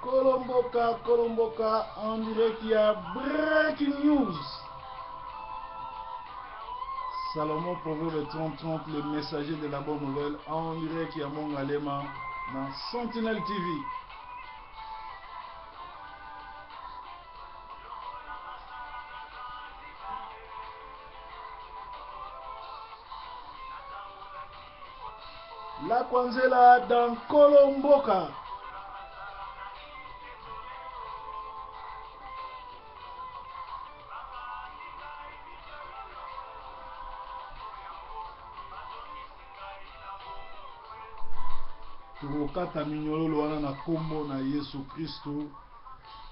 Kolomboka, Kolomboka en direct ya Breaking News. Salomon Proverbe 30 30, le messager de la bonne nouvelle en direct ya Mongalema na Sentinelle TV. La Kwanzela dans Kolomboka. Tokokata minyololo wana na kombo na Yesu Kristo.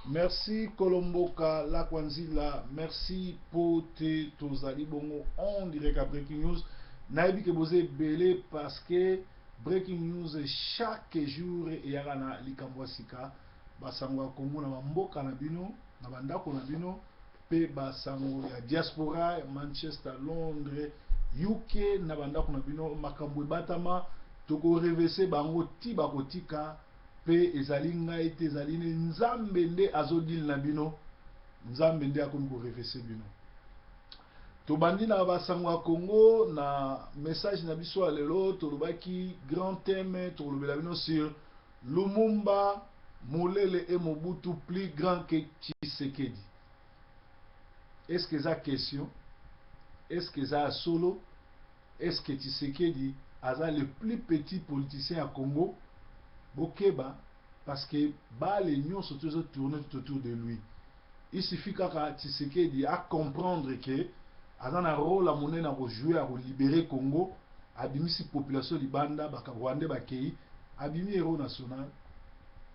Merci Kolomboka la Kwanzila, merci po te tozali bongo en direct à Breaking News. Nayebi ke boza ebele parce que Breaking News chaque jour eyaka na likambo ya sika, basango ya Congo na bamboka na bino, na bandako na bino pe basango ya diaspora Manchester, Londres, UK na bandako na bino, makambo ebatama toko revese bango ti bakotika. Pe ezali ngai te ezali nde nzambe nde azo deal na bino nzambe nde akomi ko revese bino tobandi na basango ya Congo na message na biso ya lelo tolobaki grand thème tokolobela bino sur Lumumba Mulele et Mobutu plus grand que Tshisekedi est-ce que eza question est-ce que eza ya solo Est ce que Tshisekedi aza le plus petit politicien ya Congo? Bokeba parce que balle nionso tout ezo tourner tout autour de lui. Il suffit kaka Tshisekedi a comprendre que aza na role ya monene ya ko jouer ya ko liberer Congo, abimisi population libanda, ba Rwandais bakeyi, abimi heros national,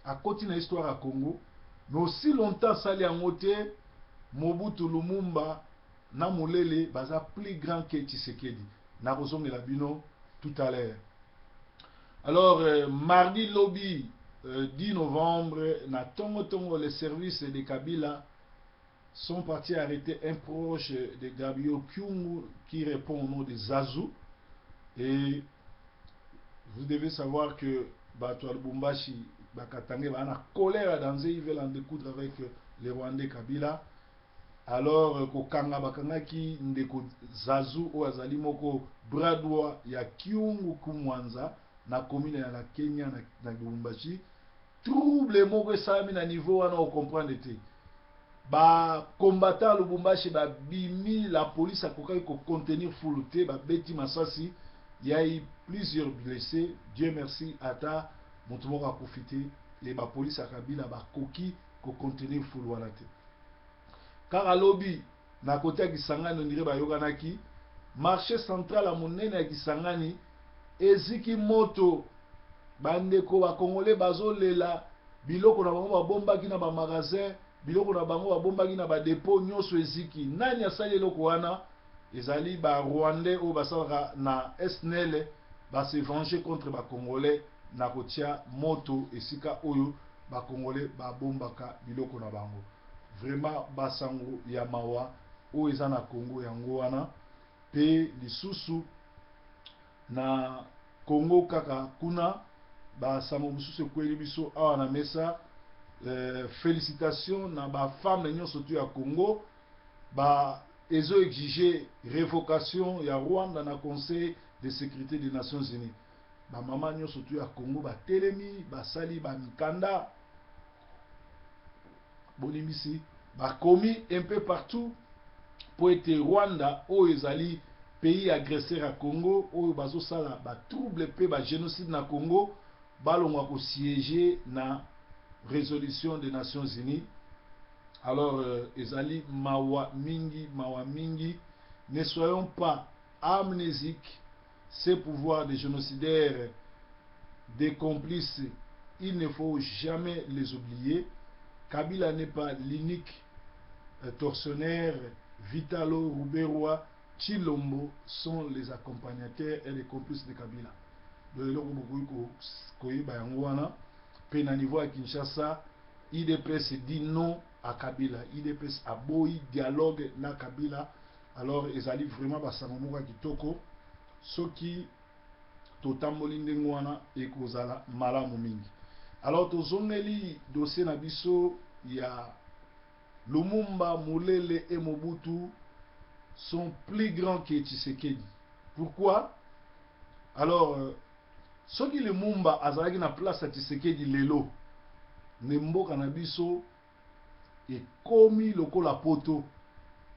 akoti na histoire ya Congo, mais aussi longtemps asali yango te, Mobutu, Lumumba, na Mulele baza plus grand que Tshisekedi. Nakozongela bino tout à l'heure. Alors euh, mardi lobi euh, 10 novembre na tongo tongo les services de Kabila sont partis arrêter un proche de Gabriel Kyungu qui répond au nom de Zazu et vous devez savoir que bato ya Lubumbashi bakatange ba na colère dans ils veulent en découdre avec les Rwandais Kabila. Alors kokanga bakangaki ndeko Zazu oyo azali moko bras droit ya Kyungu Kumwanza na commune ya la Kenya na Lubumbashi. Trouble moko esalami na niveau wana o comprendre te. Ba combattants ya Lubumbashi babimi, la police akokaki ko contenir foule te, babeti masasi, il y a eu plusieurs blessés, Dieu merci ata moto moko akufi te et ba police ya Kabila bakoki ko contenir foule wana te. Kaka lobi na cote ya Kisangani on dirait bayokanaki, marche central ya monene ya Kisangani eziki moto, ba ndeko ba congolais bazolela biloko na bango babombaki na ba magasins, biloko na bango babombaki na ba depots nyoso eziki. Nani asali eloko wana? Ezali ba rwandais oyo basalaka na SNEL ba se venger contre ba congolais na kotia moto esika oyo ba congolais babombaka biloko na bango. Vraiment ba sango ya mawa oyo eza na Congo yango wana pe lisusu na Congo kaka kuna ba sango mosusu ekweli biso awa na mesa. Felicitations na ba femmes nyonso tout ya Congo ba ezo exiger revocation ya Rwanda na conseil de securite des Nations Unies. Ba mama nyonso tout ya Congo batelemi basali ba mikanda bolimbisi bakomi un peu partout po ete Rwanda oyo ezali pays agresseur ya Congo oyo bazosala ba trouble pe ba genocide na Congo balongwa ko siéger na resolution des Nations Unies. Alors euh, ezali mawa mingi mawa mingi, ne soyons pas amnésiques, ces pouvoirs des génocidaires, des complices, il ne faut jamais les oublier. Kabila n'est pas l'unique euh, tortionnaire. Vitalo, Ruberwa, Tshilombo sont les accompagnateurs et les complices de Kabila. Donc eloko bokoki koyeba yango wana pe na niveau ya Kinshasa UDPS dit non à Kabila. UDPS aboyi dialogue na Kabila. Alors ezali vraiment basango moko ya kitoko soki totamboli ndenge wana ekozala malamu mingi. Alors tozongeli dossier na biso ya Lumumba, Mulele et Mobutu sont plus grands que Tshisekedi. Pourquoi? Alors, soki Lumumba azalaki na place ya Tshisekedi lelo, nde mboka na biso ekomi lokola poto,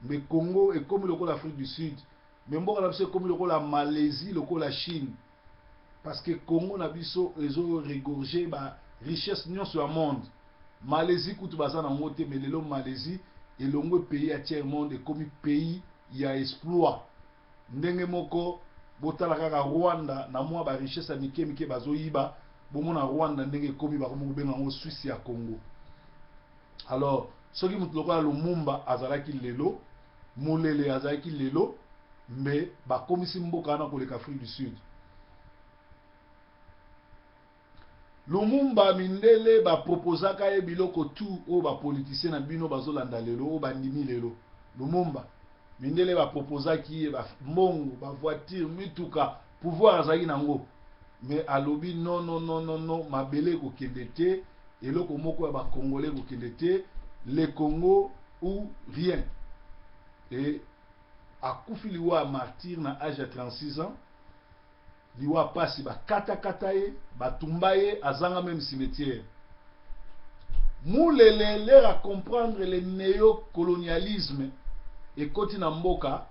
mais Congo ekomi lokola Afrique du Sud, mais mboka na biso ekomi lokola Malaisie, lokola Chine. Parce que Congo na biso ezo regorger ba richesse nyonso ya monde. Malaisie kutu baza nango te, mais lelo Malaisie elongwe pays ya tiers monde, ekomi pays ya exploit. Ndenge moko botala kaka Rwanda na mwa ba richesse ya mike mike bazoyiba, bomona Rwanda ndenge ekomi, bakomi kobenga yango Suisse ya Congo. Alors soki moto lokola Lumumba azalaki lelo, Mulele azalaki lelo, mbe bakomisi mboka wana koleka Afrique du Sud. Lumumba, mindele baproposaka ye biloko tu oyo bapoliticien na bino bazolanda lelo, oyo bandimi lelo. Lumumba, mindele baproposaki ye mbongo, bavoiture, mituka, pouvoir azalaki nango, mais alobi non, non, non, non, non, mabele ekokende te, eloko moko ya bacongolais ekokende te, le Congo ou rien. Et akufi liwa ya martyr na age ya 36 ans, liwa pasi, bakatakata ye, batumba ye, azanga même cimetière. Mulele, l'heure à comprendre le néocolonialisme ekoti na mboka,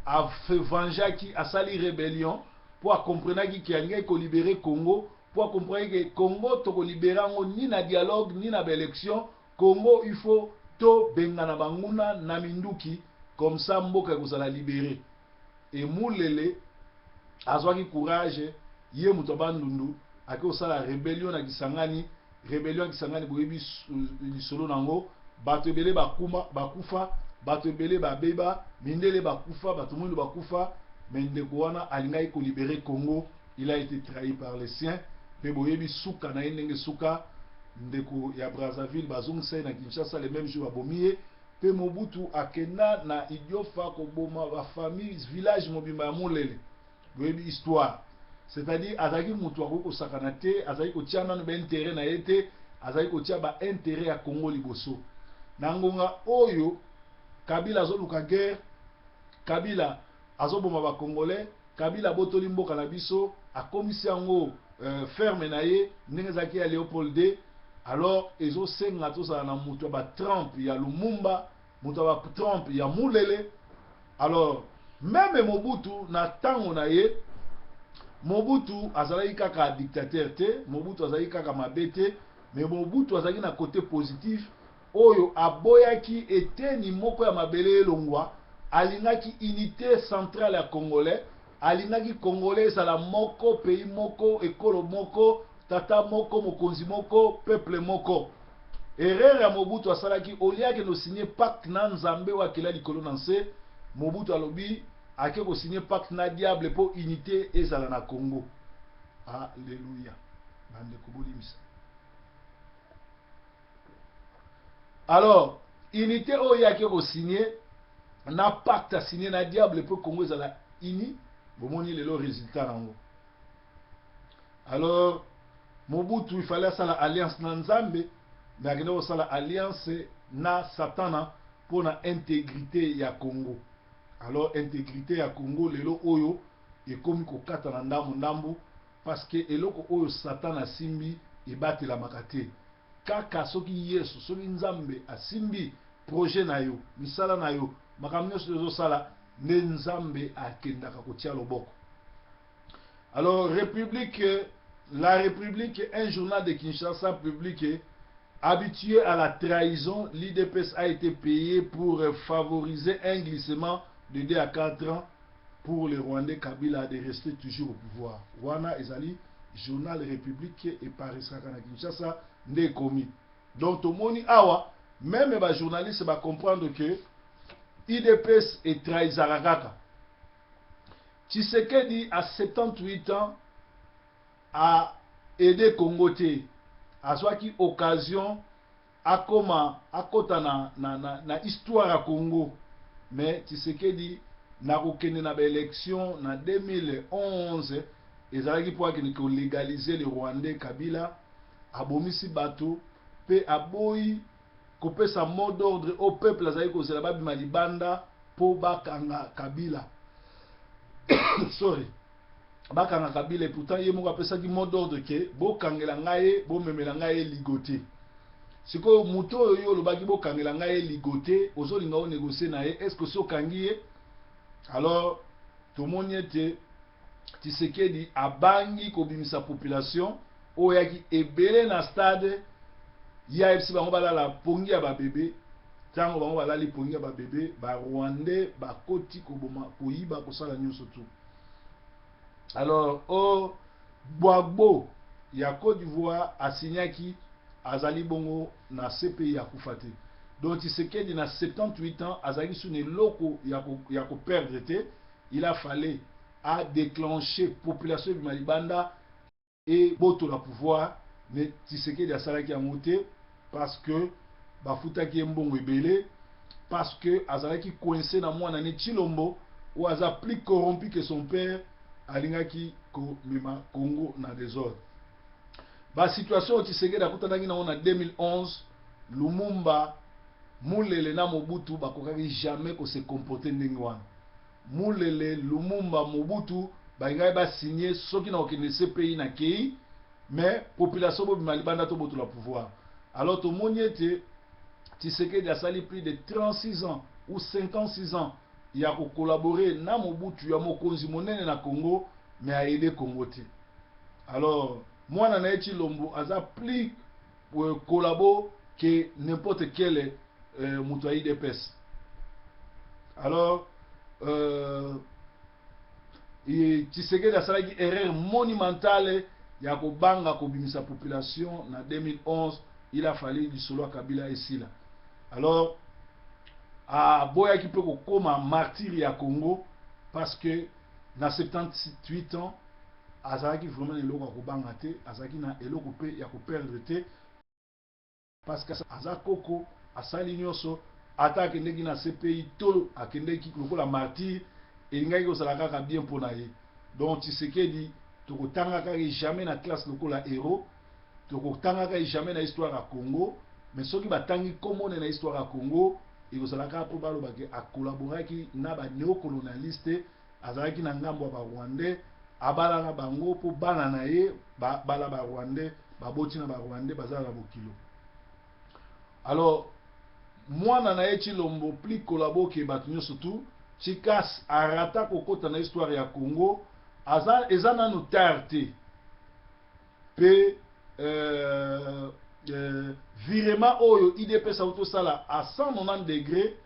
avengeaki, asali rébellion po akomprenaki ke alingaki kolibérer Congo, po akomprenaki ke Congo tokolibérer yango ni na dialogue ni na baélection. Congo, il faut tobengana banguna na minduki, comme ça mboka ekozala libéré. E Mulele azwaki courage, ye moto ya Bandundu, ake kosala rébellion na Kisangani. Rébellion ya Kisangani, boyebi lisolo nango, bato ebele bakuma, bakufa, bato ebele babeba, mindele bakufa, bato mwindu bakufa. Mais ndeko wana alingaki kolibérer Congo, il a été trahi par les siens. Mpe boyebi suka na ye ndenge suka. Ndeko ya Brazzaville bazongisa ye na Kinshasa, le même jour babomi ye. Mpe Mobutu akenda na Idiofa koboma bafamille, village mobimba ya Molele, boyebi histoire. C'est-à-dire azalaki moto akoki kosakana te, azalaki kotia nano baintérêt na ye te, azalaki kotia baintérêt ya Congo liboso. Na ngonga oyo Kabila azoluka guerre, Kabila azoboma bacongolais, Kabila abotoli mboka na biso, akomisi yango ferme na ye ndenge ezalaki ya Léopold II. Alors ezosenga tozala na moto ya batrempe ya Lumumba, moto ya batrempe ya Mulele. Alors même Mobutu, na ntango na ye, Mobutu azalaki kaka dictateur te, Mobutu azalaki kaka mabe te, mais Mobutu azalaki na côté positif oyo aboyaki eteni moko ya mabele elongwa. Alingaki unité centrale ya Congolais, alingaki Congolais ezala moko, pays moko, ekolo moko, tata moko, mokonzi moko, peuple moko. Erreur ya Mobutu asalaki, olia akende kosigner pacte na Nzambe oyo akela likolo na nse, Mobutu alobi ake kosigner pacte na diable mpo unité ezala na Congo. Alleluya, bandeko, bolimisa. Alors unité oyo ye ake kosigner na pacte asigné na diable mpo Congo ezala uni, bomoni lelo résultat nango. Alors Mobutu, il fallait asala alliance na Nzambe, mais akende kosala alliance na Satana mpona intégrité ya Congo. Alors intégrité ya Congo lelo oyo ekomi kokata na ndambu ndambu, parce que eloko oyo Satan asimbi ebatelamaka te. Kaka soki Yesu, soki Nzambe asimbi projet na yo, misala na yo, makambo nyonso ezosala, nde Nzambe akendaka kotia loboko. Alors République, La République, un journal de Kinshasa, public: habitué à la trahison, l'UDPS a été payé pour favoriser un glissement de 2 à 4 ans pour le Rwandais Kabila de rester toujours au pouvoir. Wana ezali journal République eparisaka na Kinshasa nde ekomi. Donc tomoni awa même bajournaliste bacomprendre que UDPS etrahisaka kaka. Tshisekedi a 78 ans a aidé Congo te, azwaki occasion akoma akota na histoire ya Congo. Mais Tshisekedi na kokende na baélection na 2011 ezalaki mpo akende kolégaliser le Rwandais Kabila. Abomisi bato mpe aboyi kopesa mot d'ordre au peuple azali kozela babima libanda mpo bakanga Kabila. Sorry, bakanga Kabila. Et pourtant ye moko apesaki mot d'ordre ke bokangela ngai ye, bomemela ngai ye ligote. Sikoyo moto oyo yo olobaki bokangela ngai ye ligote, ozolinga onégocier na ye, est ce que soki okangi ye? Alors tomoni ete Tshisekedi abangi kobimisa population oyo yaki ebele na stade. Ye ayebisi bango balala pongi ya babebe. Ntango bango balali pongi ya babebe, Barwandais bakoti koboma, koyiba, kosala nyonso tu. Alors o Gbagbo ya Côte d'Ivoire asignaki, azali bongo na CPI, akufa te. Donc Tshisekedi na 78 ans azalaki su na eloko ya koperdre te. Il a fallu a déclencher population ebima libanda ebotola pouvoir, mais Tshisekedi asalaki yango te parce que bafutaki ye mbongo ebele, parce que azalaki coincé na mwana ne Tshilombo oyo aza plus corrompu que son père, alingaki komema Congo na désordre. Basituation oyo Tshisekedi akutanaki nango na 2011, Lumumba, Mulele na Mobutu bakokaki jamais kose comporter ndenge wana. Mulele, Lumumba, Mobutu balingaki basigne soki na kokende CPI na kei, mais population bobima libanda tobotola pouvoir. Alors tomoni ete Tshisekedi asali plus de 36 ans ou 56 ans ya kocollaborer na Mobutu ya mokonzi monene na Congo, mais aaider Congo te. Alors mwana na ye Tshilombo aza plus collabo que n'importe quel moto ya UDPS. Alors Tshisekedi asalaki erreur monumentale ya kobanga kobimisa population na 2011. Il a fallu lisolo ya Kabila esila. Alors aboyaki mpe kokóma martyr ya Congo parce que na 78 ans azalaki vraiment na eloko ya kobanga te, azalaki na eloko mpe ya koperdre te, parce que aza koko, asali nyonso. Ata akendeki na CPI to akendeki lokola martyr, elingaki kozala kaka bien mpo na ye. Donc Tshisekedi tokotangaka ye jamais na classe lokola héros, tokotangaka ye jamais na histoire ya Congo. Mais soki batangi komone na histoire ya Congo, ekozala kaka mpo balobaki akolaboraki na banéocolonialiste, azalaki na ngambo ya Barwandais, abala na bango mpo bana na ye bala Barwandais, baboti na Barwandais, baza na bokilo. Alors mwana na ye Tshilombo plus collabo ke bato nyonso tu. Tshikas arata kokɔta na histoire ya Congo. Aza eza nanu tard te mpe virement oyo UDPS auti tosala à 190 degré,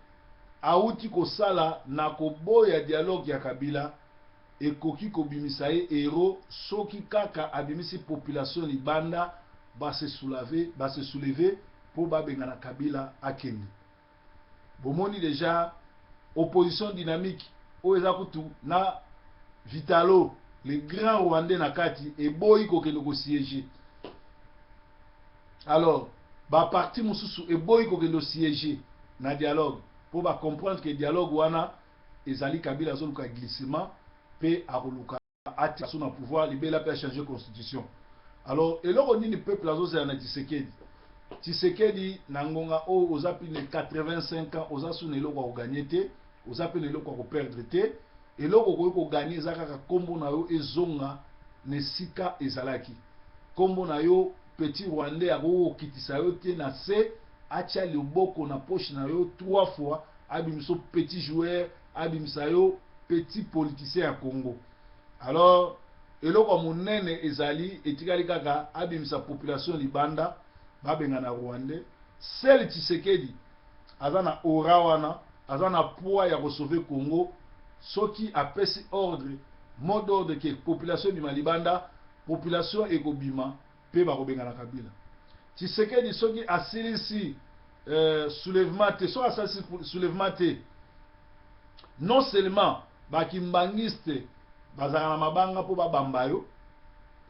auti kosala na koboya dialogue ya Kabila, ekoki kobimisa ye héros soki kaka abimisi population libanda, base soulever mpo babengana Kabila akende. Bomoni déjà opposition dynamique oyo eza kutu na Vitalo le grand Rwandais na kati, eboyi kokende kosiéger. Alors baparti mosusu eboyi kokende kosiéger na dialogue mpo bacomprendre ke dialogue wana ezali Kabila azoluka glissement mpe akoluka atia so na pouvoir libela mpe achanger constitution. Alors eloko nini peuple azozela na Tshisekedi? Tshisekedi, na ngonga oyo oza plus de 85 ans, oza su na eloko ya kogagner te, oza mpe na eloko ya koperdre te. Eloko okoki kogagner eza kaka nkombo na yo ezonga na esika ezalaki. Nkombo na yo, petit Rwandais akoki kokitisa yo te na se, atia loboko na poche na yo trois fois, abimisa petit joueur, abimisa yo petit politicien ya Congo. Alors eloko ya monene ezali etikali kaka abimisa population libanda, babengana Rwandais. Seul Tshisekedi aza na aura wana, aza na poids ya kosauver Congo. Soki apesi ordre, mot d'ordre ke population ebima libanda, population ekobima mpe bakobengana Kabila. Tshisekedi soki asilisi soulèvement te, soki asalisi soulèvement te, non seulement bakimbangiste bazalaka na mabanga mpo babamba yo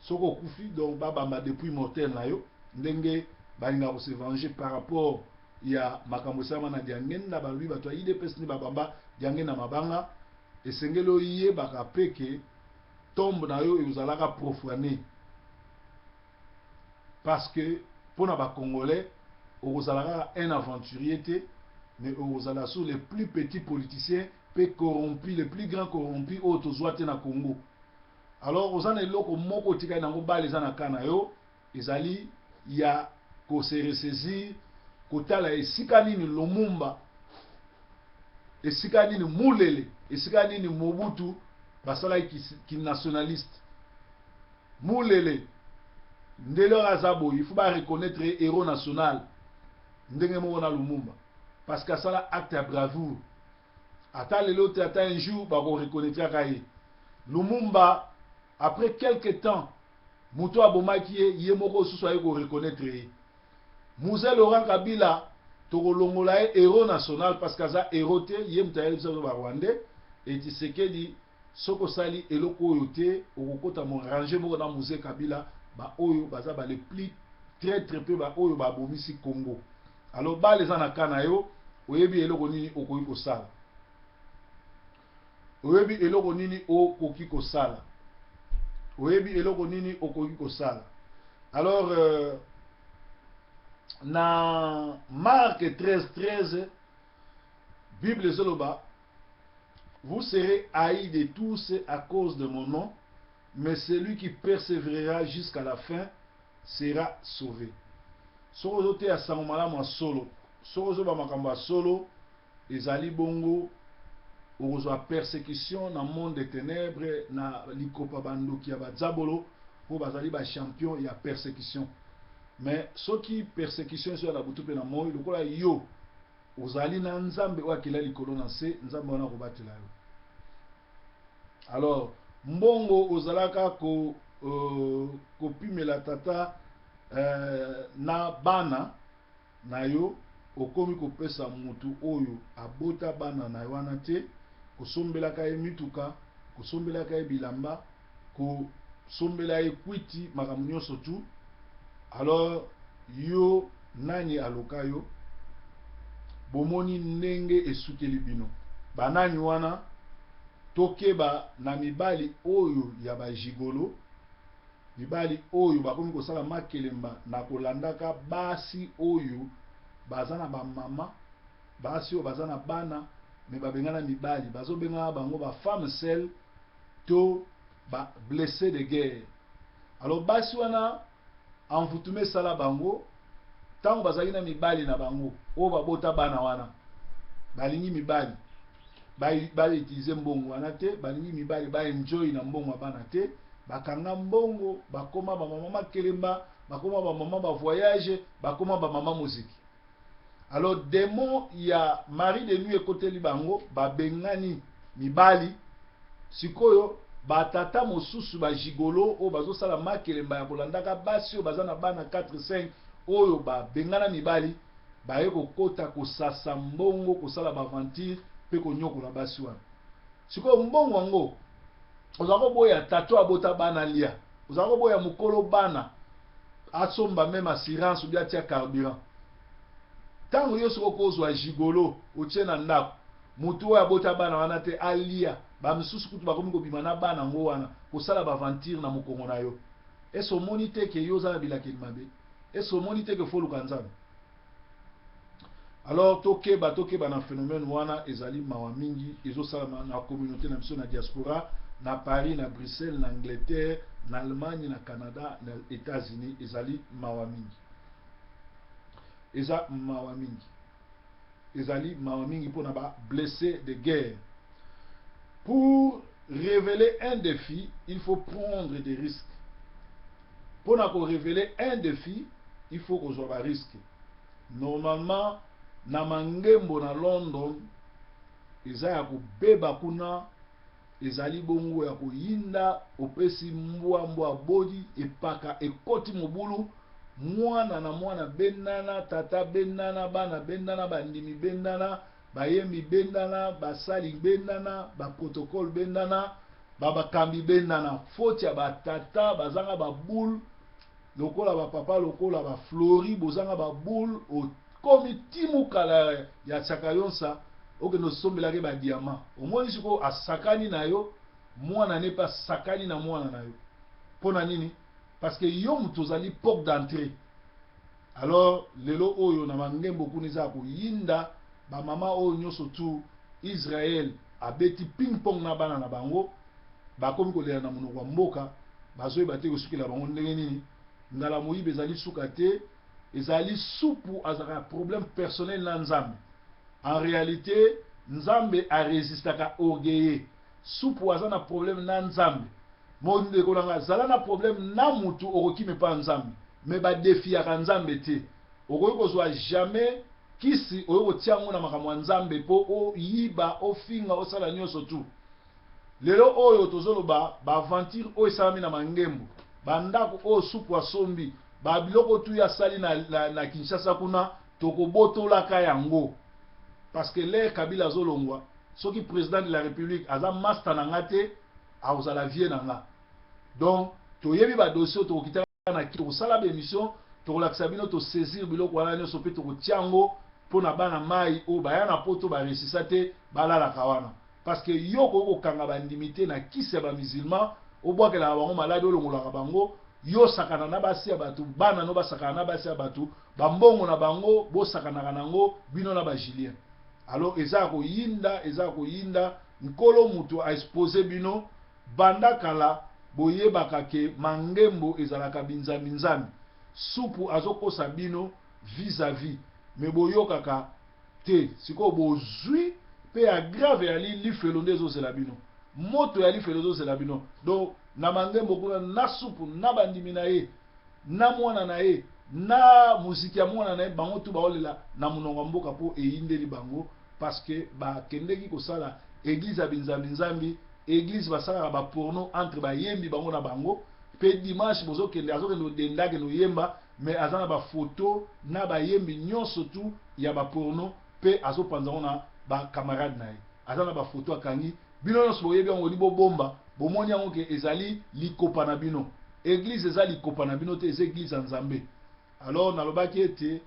soki okufi, donc babamba dépouille mortelle na yo ndenge balingaka kose venger par rapport ya makambo esalama na Diangenda. Balobi bato ya UDPS nde babamba Diangenda mabanga. Esengeli oyebaka mpe ke tombe na yo ekozalaka profané. Parce que pona ba congolais okozala kaka un aventurier te mais okozala sur le plus petit politicien pe corrompu le plus grand corrompu oyo tozua te na Congo. Alors oza na eloko moko otikali nango balle eza na cas na yo ezali ya ko se ressaisir kotala esika nini Lumumba esika nini Mulele esika nini Mobutu basalaki ki nationaliste. Mulele ndele oyo aza boye il faut ba reconnaitre ye heros national ndenge moko na Lumumba parce que asala acte ya bravoure ata lelo te ata un jour bako reconnaitraka ye. Lumumba après quelque temps moto abomaki ye ye moko susu aye ko reconnaitre ye. Mzee Laurent Kabila tokolongola ye heros national parce que aza heros te ye moto ayeli biso ba rwandais et Tshisekedi Soki osali eloko oyo te okokota mo range moko na Mzee Kabila ba oyo baza ba les plus traitre pe ba oyo ba bomisi Congo. Alors balle eza na cas na yo oyebi eloko nini okoki kosala. Oyebi eloko nini okoki kosala. Oyebi eloko nini okoki kosala. Alors euh, na Marc 13 13 Bible ezoloba Vous serez haïs de tous à cause de mon nom, mais celui qui perseverera jusqu'à la fin sera sauve. Soki ozoteya sango malamu ya solo, soki ozoba makambo ya solo, ezali bongo okozwa persecution na monde de tenèbres, na likopa bandoki ya badzabolo, mpo bazali ba champion ya persecution. Mais soki persecution ezoya na butu mpe na moi, lokola yo Ozali na Nzambe oyo akela likolo na nse, Nzambe wana akobatela yo. Alors, mbongo ozalaka ko euh, kopimela tata euh, na bana na yo okomi kopesa mutu oyo abota bana na yo wana te, kosombelaka ye mituka, kosombelaka ye bilamba, kosombela ye kwiti, makambo nyonso tout. Alors yo nani aloka yo? Bomoni ndenge esukeli bino? Banani wana? Tokeba na mibali oyo ya ba gigolo, mibali oyo bakomi kosala makelemba na kolandaka basi oyo baza na ba mama, basi oyo baza na bana mais babengana mibali, bazo bengaka bango ba femmes seules to ba blesses de guerre. Alors basi wana envoutement esala bango tango bazalaki na mibali na bango oyo babota bana wana balingi mibali ba ba utiliser mbongo wana te balingi mibali ba enjoy na mbongo ya bana te bakanga mbongo bakoma ba mama makelemba bakoma ba mama ba voyage bakoma ba mama moziki alors demon ya mari de nuit ekoteli bango babengani mibali sikoyo ba tata mosusu ba gigolo oyo bazosala makelemba ya kolandaka basi oyo baza na bana 4 5 oyo babengana mibali baye kokota kosasa mbongo kosala ba aventure mpe konyokola basi wana sikoyo mbongo yango oza koboya tata abota bana lia oza koboya mokolo bana asomba meme assurance ou atia carburant ntango yo soki okozwa gigolo otie na ndako motu oyo abota bana wana te alia bamisusu kutu bakomi kobima na bana yango wana kosala baventure na mokongo na yo ese omoni te ke yo oza na bilakeli mabe ese omoni te ke foluka nzambe alors tokeba tokeba na phénomène wana ezali mawa mingi ezosalama na communauté na biso na diaspora na Paris na Bruxelles na Angleterre na Allemagne na Canada na États-Unis ezali mawa mingi eza mawa mingi ezali mawa mingi mpona ba blessé de guerre. Pour révéler un défi, il faut prendre des risques. Mpona ko révéler un défi, il faut kozwa ba risque. Normalement na mangembo na London eza ya kobeba kuna ezali bongo ya koyinda opesi mbwa mbwa bodi epaka ekoti mobulu mwana na mwana bendana tata bendana bana bendana bandimi bendana bayembi bendana basali bendana ba protocole bendana ba bakambi bendana faute ya batata bazanga ba boule lokola ba papa lokola ba flori bozanga ba boule okomi ti mukala ya tsakayonsa okende osombelaki ba diamant omoni sikoyo asakani na yo mwana ne mpe asakani na mwana na yo mpo na nini? Parce que yo moto ozali porte d'entrée. Alors lelo oyo na mangembo kuna eza ya koyinda, ba mama oyo nyonso tout Israël abeti ping pong na bana na bango, bakomi kolela na monoko ya mboka, bazoyeba te kosukela bango ndenge nini. Ngala moyibi ezali suka te, ezali supu azalaka na problème personnel na Nzambe. En realite Nzambe a resistaka orgueilleux. Supu aza na problème na Nzambe. Mon ndeko na nga zala na problème na mutu okokima epa Nzambe mais ba defiaka Nzambe te. Okoki kozua jamais kisi oye kotia yango na makambo ya Nzambe po oyiba, ofinga, osala nioso tout. Lelo oyo tozoloba ba aventure oyo esalami na Mangembo, ba ndako oyo Supu asombi, ba biloko tout ye asali na, na, na Kinshasa kuna tokobotolaka yango parce que l'heure Kabila azolongwa soki president de la Republique aza masta na nga te akozala vieux na nga. Donc toyebi ba dossier oyo tokokita na tokosala ba emission tokolakisa bino to saisir biloko wana nyonso mpe tokotia yango mpo na bana mayi oyo baya na poto ba resisa te balalaka wana parce que yo okoki kokanga bandimi te na kisi ya ba musulman obwakelaka bango maladi olongolaka bango yo osakana na basi ya bato bana no basakana na basi ya bato bambongo na bango bosakanaka na yango bino na ba Julien alors eza ya koyinda eza ya koyinda nkolo moto a expose bino Banda kala boyebaka ke mangembo ezalaka binzambi nzambi. Supu azokosa bino vis a vis mais boyokaka te sikoyo bozui pe ya grave eyali lifelo nde ezozela bino. Moto ya lifelo ezozela bino donc na mangembo kuna na supu na bandimi na ye na mwana na ye na muziki ya mwana na ye bango tout baolela na monoko ya mboka po eyindeli bango parce que ba kendeki kosala eglise ya binzambi nzambi eglise basalaka ba porno entre bayembi bango na bango pe dimanche bozokende azokende odenda akende oyemba mais aza na ba photo na bayembi nyonso tout ya ba porno pe azopanza yango na ba camarade na ye aza na ba photo akangi bino nyonso boyebi yango oli bobomba bomoni yango ke ezali likopa na bino eglise eza likopa na bino te eza eglise ya Nzambe. Alors nalobaki ete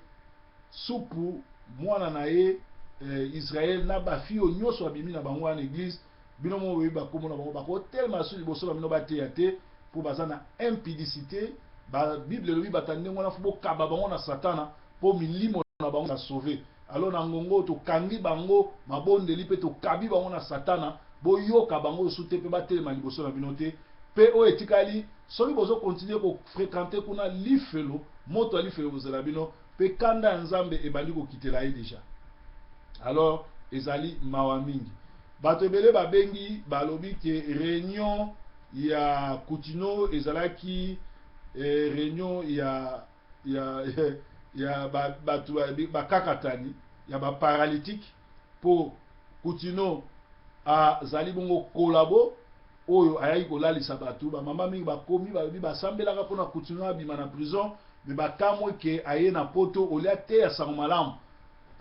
supu mwana na ye eh, Israël na ba fille oyo nyonso abimi na bango wana eglise bino moko boyebi bakombo na bango bakotelema lisusu liboso na bino bateya te mpo baza na impudicité. Ba Bible elobi bato ya ndenge wana fo bokaba bango na Satana mpo milimo na bango na sauve. Alors na ngongo tokangi bango mabondeli mpe tokabi bango na Satana, boyoka bango lisusu te mpe batelema liboso na bino te. Mpe oyo etikali Soki bozo continuer ko frequenter kuna lifelo, moto ya lifelo ekozela bino pe kanda ya Nzambe ebandi kokitela ye dejà. Alors ezali mawa mingi. Bato ebele babengi balobi ke reunion ya Kutino ezalaki eh, reunion ya ya ya ba, bato bakakatani ya ba paralytique po Kutino azali bongo kolabo oyo ayaki kolalisa bato. Ba mama mingi bakomi balobi basambelaka mpona Kutino abima na prison, me bakamwe ke aye na poto olia ateya sango malamu.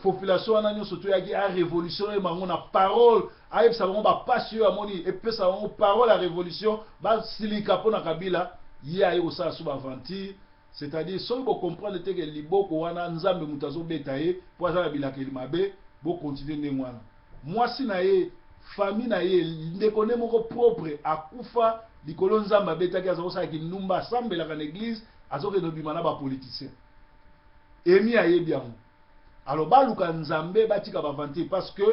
Population wana nyonso toyaki a revolutionner bango na parole, ayebisa bango bapasi oyo amoni, epesa bango parole ya revolution, basilika mpona Kabila. Ye aye kosala so baaventure, c'est-à-dire soki bocomprendre te ke liboko wana Nzambe moto azobeta ye mpo aza na bilakeli mabe, bokontinue ndenge wana. Mwasi na ye, famille na ye, ndeko ne moko propre akufa likolo Nzambe abetaki, aza kosala kindumba, asambelaka na eglise, azokende obima na ba politiciens. Emi ayebi yango. Alors baluka Nzambe, batika ba aventure parce que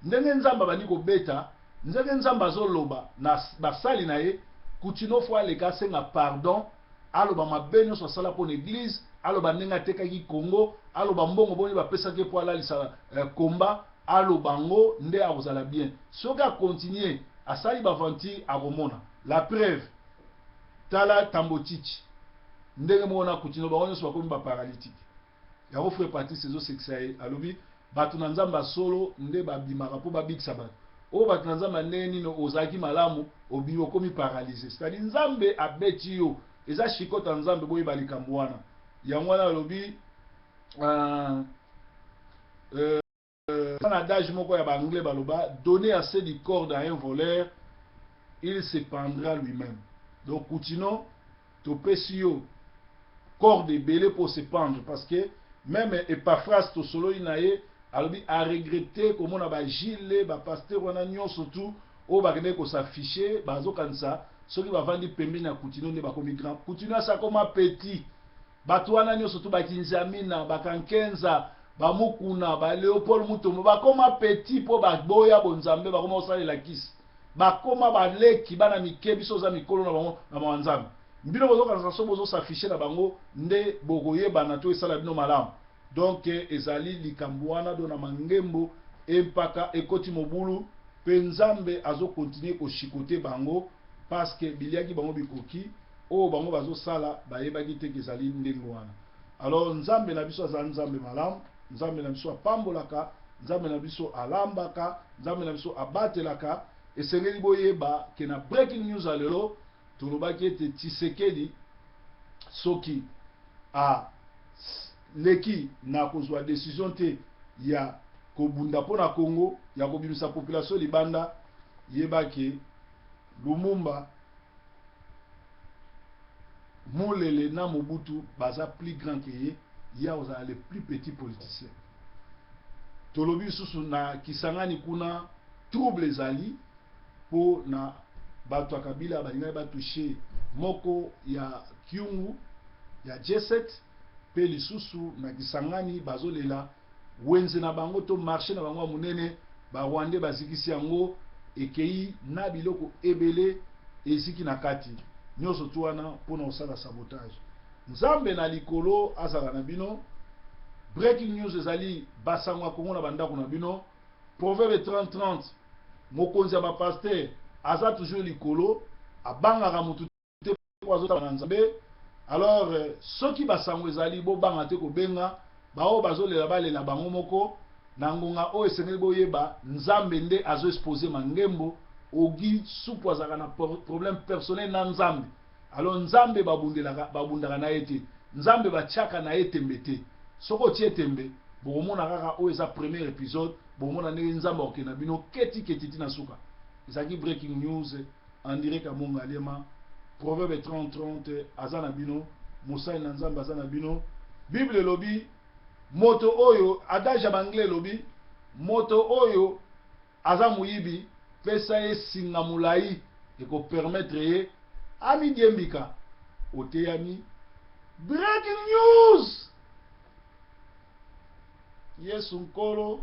ndenge Nzambe abandi kobeta, ndenge Nzambe azoloba na basali na ye, Kutino fo aleka asenga pardon, aloba mabe nyonso asala mpo na eglise, aloba ndenge atekaki Congo, aloba mbongo boni bapesaki ye mpo alalisa eh, combat, aloba yango nde akozala bien. Soki akontinue asali ba aventure akomona la preuve. Tala Tambo Tshitshi ndenge moko na Kutino, bango nyonso bakomi ba paralytique. Yango frère Patrice ezosekisa ye, alobi bato na Nzambe ya solo nde babimaka mpo babikisa bato. Oyo bato na Nzambe ya ndenge nini? Ozalaki malamu, obimi okomi paralyse, c'est-à-dire Nzambe abeti yo, eza chicote ya Nzambe. Boyeba likambo wana. Yango wana alobi na adage moko ya ba anglais baloba: donner assez de corde à un voleur, il se pendra lui-même. Donc Kutino, topesi yo corde ebele pour se pendre, parce que même Epaphras tosololi na ye, alobi aregrete komona bagile bapasteur wana nyonso tu oyo bakendeki kosafishe, bazokanisa Soki bavandi pembeni ya Kutino nde bakomi grand. Kutino asi akoma petit. Bato wana nyonso tu bakinzamina, bakankenza, bamukuna, ba Leopold Mutombo bakoma petit mpo baboya bonzambe, bakoma kosalela kisi. Bakoma baleki bana mike, biso oza mikolo na bango na mawa Nzambe. Bino bozokanisa so bozosafishe na bango nde bokoyebana to esala bino malamu. Donc ezali likambo wana do na mangembo empaka ekoti mobulu mpe Nzambe azokontinue koshikote bango parce que biliaki bango bikoki oyo bango bazosala bayebaki te ke ezali ndenge wana. Alors Nzambe na biso aza Nzambe malamu, Nzambe na biso apambolaka, Nzambe na biso alambaka, Nzambe na biso abatelaka. Esengeli boyeba ke na breaking news ya lelo tolobaki ete Tshisekedi soki aleki na kozwa decision te ya kobunda mpo na Congo, ya kobimisa population libanda, yeba ke Lumumba, Mulele na Mobutu baza plus grand que ye, ye akozala le plus petit politicien. Tolobi lisusu na Kisangani kuna trouble ezali mpo na bato ya Kabila balingaki batouche moko ya Kyungu ya G7 mpe lisusu na Kisangani bazolela wenze na bango to marché na bango ya monene, ba Rwandais bazikisi yango, ekei na biloko ebele eziki na kati nyonso tu wana mpona kosala sabotage. Nzambe na likolo azala na bino. Breaking news ezali basango ya Kongo na bandako na bino. Proverbe 30-30, mokonzi ya bapaster aza toujours likolo, abangaka motu te po azotala na Nzambe. Alors soki basango ezali, bobanga te kobenga baoyo bazolela, balela bango moko. Na ngonga oyo esengeli boyeba Nzambe nde azo expose mangembo. Ogi Supu azalaka na problème personnel na Nzambe. Alors Nzambe babundelaka, babundaka na ye te. Nzambe batiaka na ye tembe te. Soki otie tembe, bokomona kaka oyo eza premier episode, bokomona ndenge Nzambe akokende na bino keti keti ti na suka. Ezalaki breaking news en direct ya Mongaliema. Proverbe 30-30 aza na bino, mosali na Nzambe aza na bino. Bible elobi moto oyo, adage ya banglais elobi moto oyo aza moyibi, pesa ye singa molai ekopermettre ye amidiembika. Oteyami. Breaking news! Yesu Nkolo.